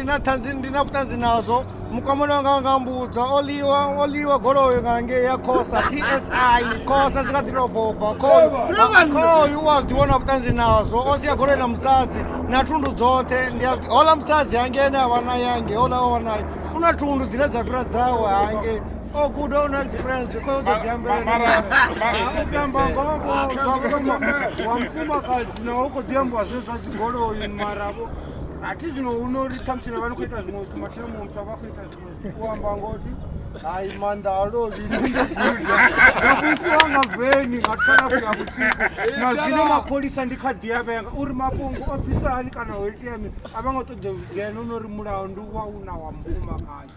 Ndi na ṱhanzi, ndi na vhuṱanzi nazwo. Mukomana wanga nga mbudza o ḽiwa, o ḽiwa goloi nga ngei ya Khosa TSI, Khosa dzi kha ḓi tou bva khoyu. Khoyu u a ḓi wana vhuṱanzi nazwo, o sia goloi na musadzi na thundu dzoṱhe. Ndi a hola musadzi hangei ane a vha naye hangei, houḽa o vha naye u na thundu dzine dza fhira dzawe hangei. O guda, u na experience, khoyu u ḓo ḓi ambela. U tamba ngoho zwa vhukuma wa mufumakadzi naho u khou ḓi ambiwa zwe zwa dzigoloi, mara vho a thi zwino hu no uri ṱhamusi na vha ni khou ita zwiṅwe zwithu, mathina muṅwe muthu a vha khou ita zwiṅwe zwithu, u amba ngoti hai maanḓa a lovhi. Nṋe ndo guda nda vhuisiwa nga veni nga 12 ya vhusiku, na zwino mapholisa ndi kha ḓi a vhenga uri mafhungo o bvisa hani kana ho itea mini, a vha ngo ṱoḓa u dzhena no uri mulayo ndi wa una wa mufumakadzi.